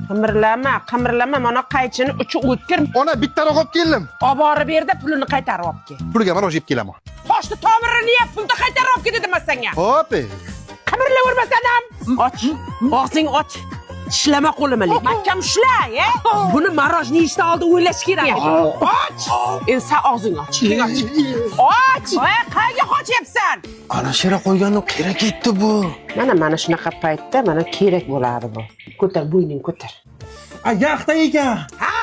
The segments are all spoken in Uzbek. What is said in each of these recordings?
Qimirlama, qimirlama, mana qaychini uchi o'tkir. Ona, bittaroq olib keldim. Olib borib berda, pulini qaytarib olib kel. Pulga mana yeb kelaman. Qoshni tomirini yeb, pulni qaytarib olib kel dedim man senga. Hop. Qimirlavermasan ham. Och, og'zing och. Tishlama qo'limni. Mahkam ushla, e? Buni мороженое yeyishdan oldin o'ylash kerak. Och. Endi san og'zingni och. Och. Och, qayerga qochyapsan? Ana shira qo'yganim qayerga ketdi bu? Mana shunaqa paytda mana kerak bo'ladi bu. Ko'tar, bo'yningni ko'tar. A, yaxta ekan. Ha?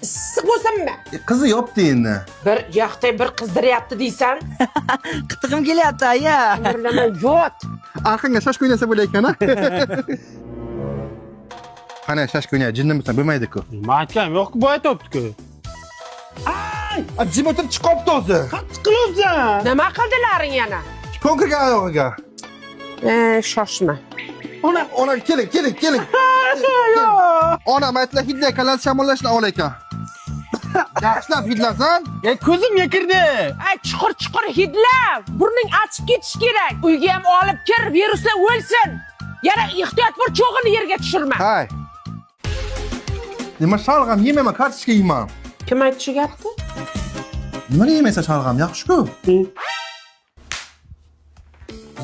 Issiq bo'lsinmi? Qizi yopdi endi. Bir yoqda bir qizdiryapti deysan. Qitig'im kelyapti, aya. Qimirlama, yot. Arqonga shashka o'ynasa bo'lar ekan, a? Qani, shashka o'ynay, jinnimisan, bo'lmaydi-ku. Man aytganim yo'q-ku, bu aytyapti-ku. A, jim o'tirib chiqibdi o'zi. Qattiq qilyapsan. Nima qildilaring yana? Kon kirgan oyog'iga. E, shoshma. Ona, ona, keling, keling, keling. Onam aytdilar, hidlay, kallasi shamollashni ol ekan. Yaxshilab hidlasan. E, ko'zimga kirdi. Ay, chuqur chuqur hidla. Burning achib ketishi kerak. Uyga ham olib kir, viruslar o'lsin. Yana ehtiyot bo'l, cho'g'ini yerga tushirma. Hay. Nima, shalg'am yemayman, kartoshka yeyman. Kim aytdi shu gapni? Nimaga yemaysan shalg'am? Yaxshi-ku.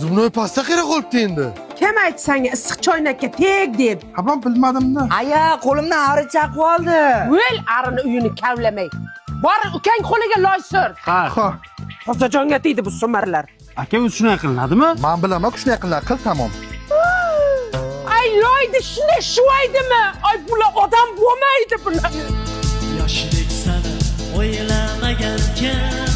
Зубной pasta qayerga qolibdi endi? Kim aytdi senga issiq choynakka teg deb? Ha, man bilmadim-da. Aya, qo'limdan ari chaqib oldi. O'l arini uyini kavlamay. Bor, ukang qo'liga loy sur. Ha. Ha, Tozajonga tegdi bu sumarlar. Aka, o'zi shunday qilinadimi? Man bilaman, shunday qilinadi, qil tamom. Ay, loyni shunday shuvaydimi? Ay, bular odam bo'lmaydi bular. Yoshlik sani o'ylamagan kim.